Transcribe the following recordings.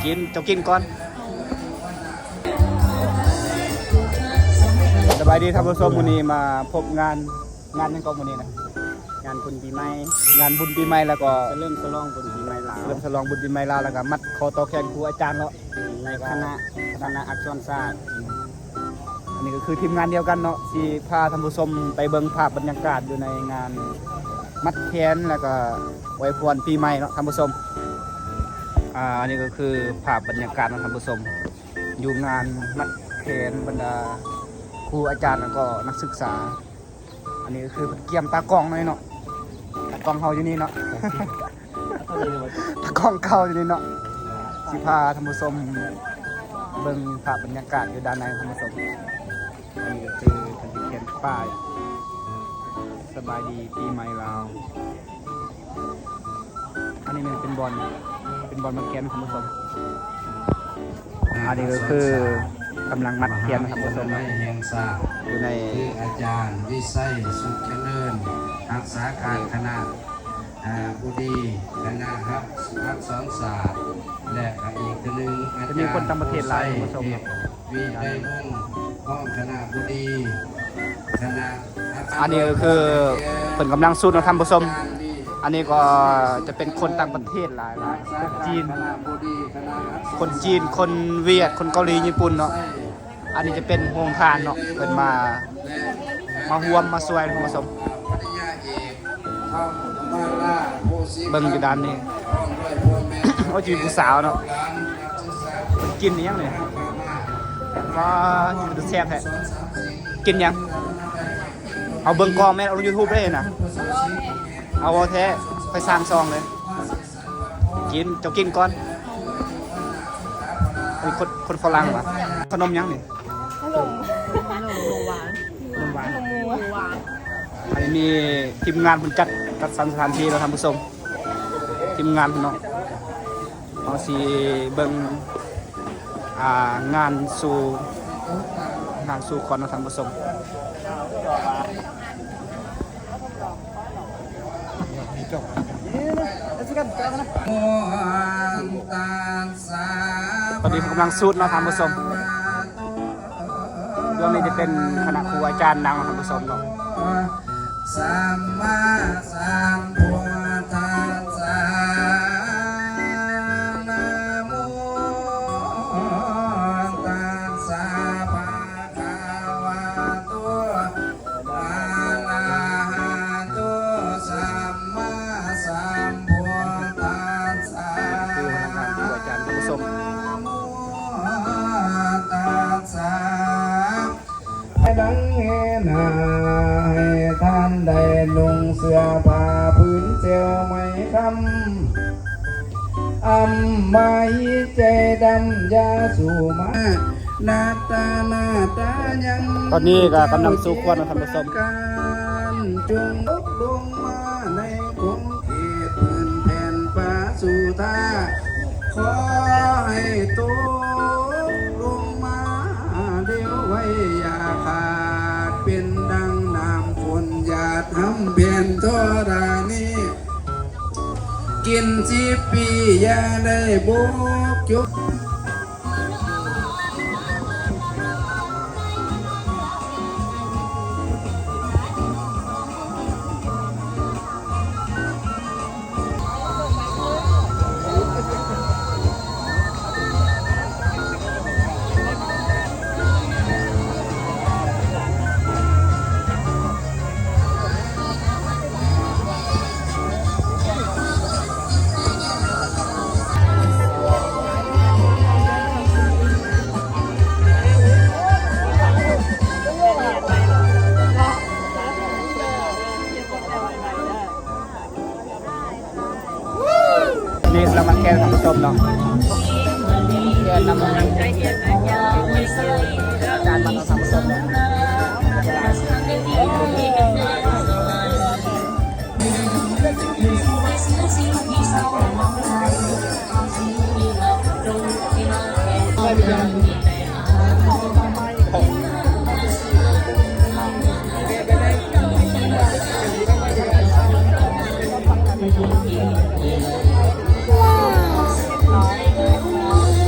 ກິນ ເຈົ້າກິນກ່ອນ. ສະບາຍດີທ່ານຜູ້ຊົມ, ມື້ນີ້ມາພົບງານ ງານຫຍັງເກາະມື້ນີ້ນະ? ງານບຸນປີໃໝ່ ງານບຸນປີໃໝ່ ແລ້ວກໍສະເຫຼີມສະຫຼອງບຸນປີໃໝ່ລາວ ສະເຫຼີມສະຫຼອງບຸນປີໃໝ່ລາວ ແລ້ວກໍມັດຂໍ້ຕໍ່ແຂນຄູອາຈານເນາະ ໃນຄະນະ ຄະນະອັກສອນສາດ. ອັນນີ້ກໍຄືທີມງານດຽວກັນເນາະ ຊິພາທ່ານຜູ້ຊົມໄປເບິ່ງພາບບັນຍາກາດຢູ່ໃນງານມັດແຂນ ແລ້ວກໍອວຍພອນປີໃໝ່ເນາະທ່ານຜູ້ຊົມ. ອາ ອັນນີ້ກໍຄືພາບບັນຍາກາດເນາະທ່ານຜູ້ຊົມ ຢູ່ງານມັດແຂນບັນດາຄູອາຈານ ແລ້ວກໍນັກສຶກສາ. ອັນນີ້ກໍຄືເພິ່ນກຽມຕາກ້ອງໜ້ອຍເນາະ ຕາກ້ອງເຮົາຢູ່ນີ້ເນາະ ຕາກ້ອງເກົ່າຢູ່ນີ້ເນາະ ຊິພາທ່ານຜູ້ຊົມເບິ່ງພາບບັນຍາກາດຢູ່ດ້ານໃນທ່ານຜູ້ຊົມ. ອັນນີ້ກໍຄືເພິ່ນຊິຂຽນປ້າຍ ສະບາຍດີປີໃໝ່ລາວ. ອັນນີ້ແມ່ນເປັນບ່ອນ ເປັນບ່ອນມັດແຂນທ່ານຜູ້ຊົມ. ອັນນີ້ກໍຄືກຳລັງມັດແຂນທ່ານຜູ້ຊົມ ຢູ່ໃນ ຄືອາຈານວິໄຊ ສຸກຈະເລີນ ຮັກສາການຄະນະ ອາ ບໍດີ ຄະນະຮັກ ຮັກສອນສາດ ແລະ ກະອີກເທື່ອໜຶ່ງ ອາຈານ ຈະມີຄົນຕ່າງປະເທດຫຼາຍທ່ານຜູ້ຊົມ ວິໄລວົງ ຮອງຄະນະບໍດີ ຄະນະ ອັນນີ້ກໍຄືເພິ່ນກຳລັງສູດເນາະທ່ານຜູ້ຊົມ. ອັນນີ້ກໍຈະເປັນຄົນຕ່າງປະເທດຫຼາຍໆ ຄົນຈີນ ຄົນຈີນ ຄົນຫວຽດ ຄົນເກົາຫຼີ ຍີ່ປຸ່ນເນາະ. ອັນນີ້ຈະເປັນໂຮງທານເນາະ ເພິ່ນມາ ມາຮ່ວມມາຊ່ວຍທ່ານຜູ້ຊົມ. ເບິ່ງຢູ່ດ້ານນີ້ ໂອ້ ຈະມີຜູ້ສາວເນາະ ເພິ່ນກິນອີ່ຫຍັງນີ້ ວ້າ ກິນເປັນຕາແຊບແທ້. ກິນຫຍັງ? ເອົາເບິ່ງກ້ອງແມ່ນ ເອົາລົງຢູທູບໄດ້ນະ. ເອົາ ເວົ້າແທ້ ຂ້ອຍສ້າງຊ່ອງເລີຍ. ກິນ ເຈົ້າກິນກ່ອນ. ອັນນີ້ຄົນ ຄົນຝຣັ່ງຫວາ? ຂະໜົມຫຍັງນີ້? ຂະໜົມ ຂະໜົມໝູຫວານ ຂະໜົມໝູຫວານ. ອັນນີ້ມີທີມງານເພິ່ນຈັດ ຈັດສັນສະຖານທີ່ເນາະທ່ານຜູ້ຊົມ ທີມງານເນາະ. ເຮົາຊິເບິ່ງ ອ່າ ງານສູ່ ງານສູ່ຂວັນເນາະທ່ານຜູ້ຊົມ. ຕອນນີ້ເພິ່ນກຳລັງສູດເນາະທ່ານຜູ້ຊົມ. ເບື້ອງນີ້ຈະເປັນຄະນະຄູອາຈານນັ່ງເນາະທ່ານຜູ້ຊົມເນາະ. ສຳມາສຳພຸດທັດສະ ນະໂມຕັດສະ ພະຄະວະໂຕ ອະລະຫະໂຕ ສຳມາສຳພຸດທັດສະ ຄືພະນັກງານຄູອາຈານທ່ານຜູ້ຊົມ. ໃຫ້ດັງແຫ່ນາ ໃຫ້ທ່ານໄດ້ນຸ່ງເສື້ອຜ້າຜືນແຈ່ວໄມ້ຄຳ ອຳມະຫິດໃຈດຳ ຢ່າສູ່ມາ ນາຕານາຕາຍັງ ຕອນນີ້ກໍກຳລັງສູ່ຄວັນນະທ່ານຜູ້ຊົມ ການ ຈົ່ງຕົກລົງມາໃນຂົງເຂດພື້ນແຜ່ນປະສຸທາ ຂໍໃຫ້ຕົກລົງມາເດວໄວ ຢ່າຂາດເປັນດັ່ງນ້ຳຝົນ ຢ່າທຳແຜ່ນທໍລະນີ ກິນສິບປີ ຢ່າໄດ້ບົກຈົບ. ນີ້ລະມັນແຄນຂອງຜູ້ຊົມເນາະ ແຄນນຳ ຈານມັນເນາະທ່ານຜູ້ຊົມເນາະ. ເ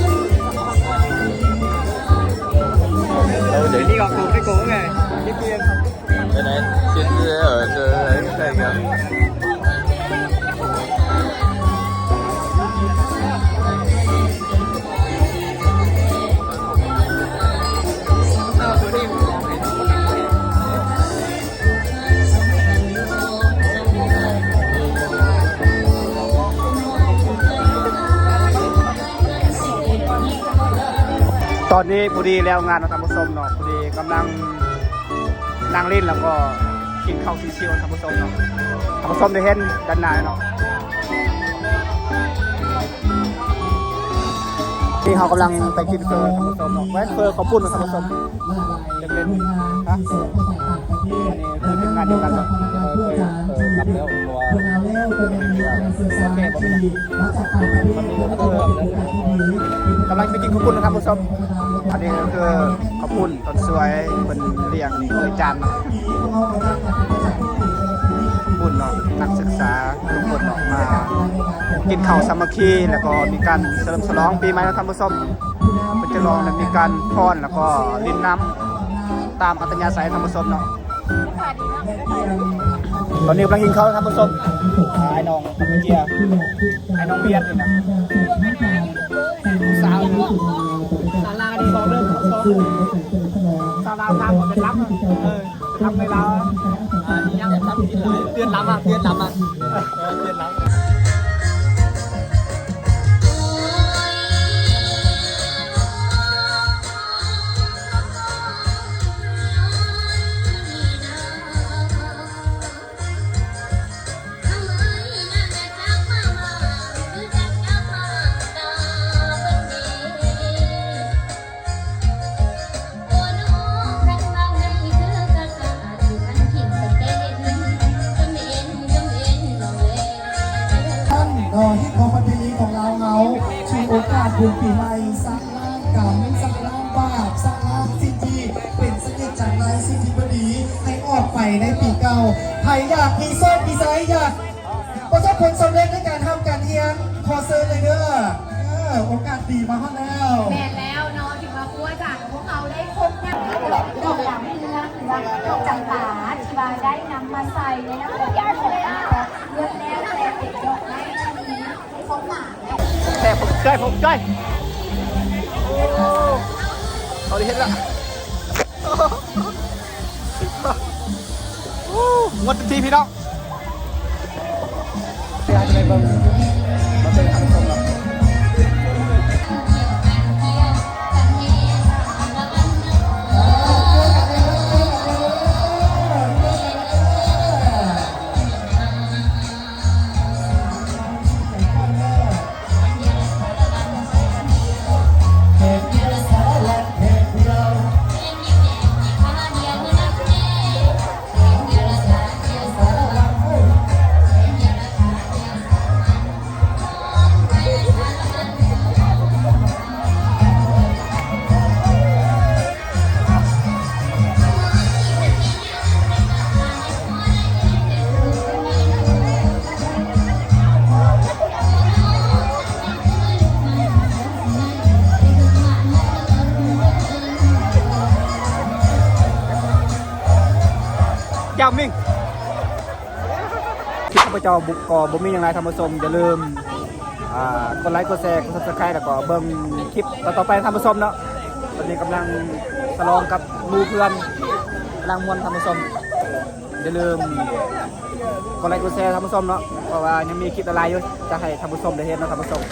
ຕອນນີ້ພໍດີແລ້ວງານເນາະທ່ານຜູ້ຊົມເນາະ, ພໍດີກຳລັງນັ່ງຫຼິ້ນ ແລ້ວກໍກິນເຂົ້າຊິວໆ ທ່ານຜູ້ຊົມເນາະ. ທ່ານຜູ້ຊົມໄດ້ເຫັນດ້ານໜ້າເນາະ, ນີ້ເຮົາກຳລັງໄປກິນເຝີທ່ານຜູ້ຊົມເນາະ, ແມ່ນເຝີເຂົ້າປຸ້ນທ່ານຜູ້ຊົມ. ເຫຼັກໆ ຮະ ອັນນີ້ຄືທີມງານດຽວກັນເນາະ, ເອີ ເອີ ກັບແລ້ວ ເພາະວ່າ ໂອເຄ ບໍ່ເປັນຫຍັງ ກຳລັງຊິໄປກິນເຂົ້າປຸ້ນນະທ່ານຜູ້ຊົມ. ອັນນີ້ກໍຄືເຂົ້າປຸ້ນ ຕອນສວຍເພິ່ນລ້ຽງນີ້ ເອີຍຈານເນາະ, ປຸ້ນເນາະ, ນັກສຶກສາທຸກຄົນເນາະ ມາກິນເຂົ້າສາມັກຄີ ແລ້ວກໍມີການສະເຫຼີມສະຫຼອງປີໃໝ່ເນາະທ່ານຜູ້ຊົມ. ເພິ່ນຈະລອງແລ້ວມີການຟ້ອນ ແລ້ວກໍຫຼິ້ນນ້ຳຕາມອັດຕະຍາໄສທ່ານຜູ້ຊົມເນາະ. ຕອນນີ້ກຳລັງກິນເຂົ້າທ່ານຜູ້ຊົມ, ອ້າຍນ້ອງເຈຍ ອ້າຍນ້ອງວຽດນີ້ນະ ຜູ້ສາວເນາະ, ສາລາວນີ້ບອກເດີ ສາລາວທາງເປັນລຳ ເອີ ລຳໃນລາວ ອ່າ ຍັງເດືອນລຳ ເດືອນລຳ ເອີ ເດືອນລຳ. ເນາະ ຮີດຄອງປະເພນີຂອງລາວເຮົາ ຖືໂອກາດບຸນປີໃໝ່ ສະລ້າງກຳ ສະລ້າງບາບ ສະລ້າງສິ່ງທີ່ເປັນສະເຫດຈັນໄລ ສິ່ງທີ່ບໍ່ດີໃຫ້ອອກໄປໃນປີເກົ່າ. ໃຜຢາກມີໂຊກມີໄຊ ຢາກປະສົບຜົນສຳເລັດໃນການຮ່ຳການຮຽນ ຂໍເຊີນເລີຍເດີ. ເອີ ໂອກາດດີມາຮອດແລ້ວ. ແມ່ນແລ້ວເນາະ ຖືວ່າຄູອາຈານຂອງພວກເຮົາໄດ້ຄົບນຳດອກດາວເຮືອງ ຫຼືວ່າດອກຈຳປາ ທີ່ວ່າໄດ້ນຳມາໃສ່ໃນນ້ຳອົບນ້ຳຂອງເຮົາ ເບິດແລ້ວ ແຕ່ເປັນດອກໄມ້ທີ່ມີຄວາມໝາຍ. ແຊບ ຂອບໃຈ ຂອບໃຈ. ໂອ້ ເຂົາໄດ້ເຫັນລະ. ໂອ້ ມ່ວນເຕັມທີ່ພີ່ນ້ອງ. ເຈົ້າມິງ. ຄລິບຂ້າພະເຈົ້າກໍບໍ່ມີຫຍັງຫຼາຍທ່ານຜູ້ຊົມ, ຢ່າລືມ ອ່າ ກົດໄລ ກົດແຊ ກົດ Subscribe ແລ້ວກໍເບິ່ງຄລິບຕໍ່ໆໄປທ່ານຜູ້ຊົມເນາະ. ຕອນນີ້ກຳລັງສະຫຼອງກັບໝູ່ເພື່ອນ ກຳລັງມ່ວນທ່ານຜູ້ຊົມ. ຢ່າລືມກົດໄລ ກົດແຊທ່ານຜູ້ຊົມເນາະ, ເພາະວ່າຍັງມີຄລິບຫຼາຍໆຢູ່ ຈະໃຫ້ທ່ານຜູ້ຊົມໄດ້ເຫັນເນາະທ່ານຜູ້ຊົມ.